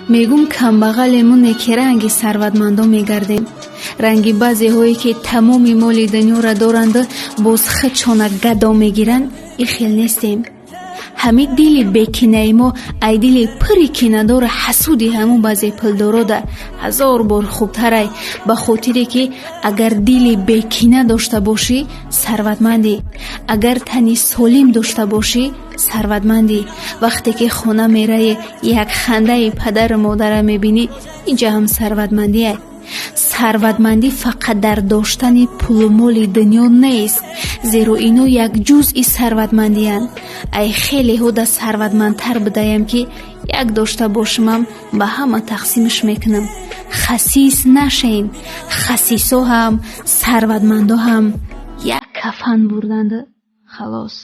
Мегум, камбағалемоне, ки ранги сарватмандон мегардем, ранги баъзеҳое, ки тамоми моли дунёро доранду боз худшона гадо мегиранд, и хел нестем. Ҳамин дили бекинаи мо ай дили пури кинадору ҳасуди ҳамун баъзе пулдорода ҳазор бор хубтарай, ба хотире ки агар дили бекина дошта бошӣ, сарватмандӣ, агар тани солим дошта бошӣ, сарватмандӣ. Вақте ки хона меравӣ, як хандаи падару модарро мебинӣ, инҷа ҳам сарватмандие. Сарватмандӣ фақат дар доштани пулу моли дунё нест, зеро ино як ҷузъи сарватмандиянд. Ай хелеҳо да сарватмандтар будаям, ки як дошта бошумам, ба ҳама тақсимаш мекунам. Хасис нашем. Хасисо ҳам, сарватмандо ҳам як кафан бурданду халос.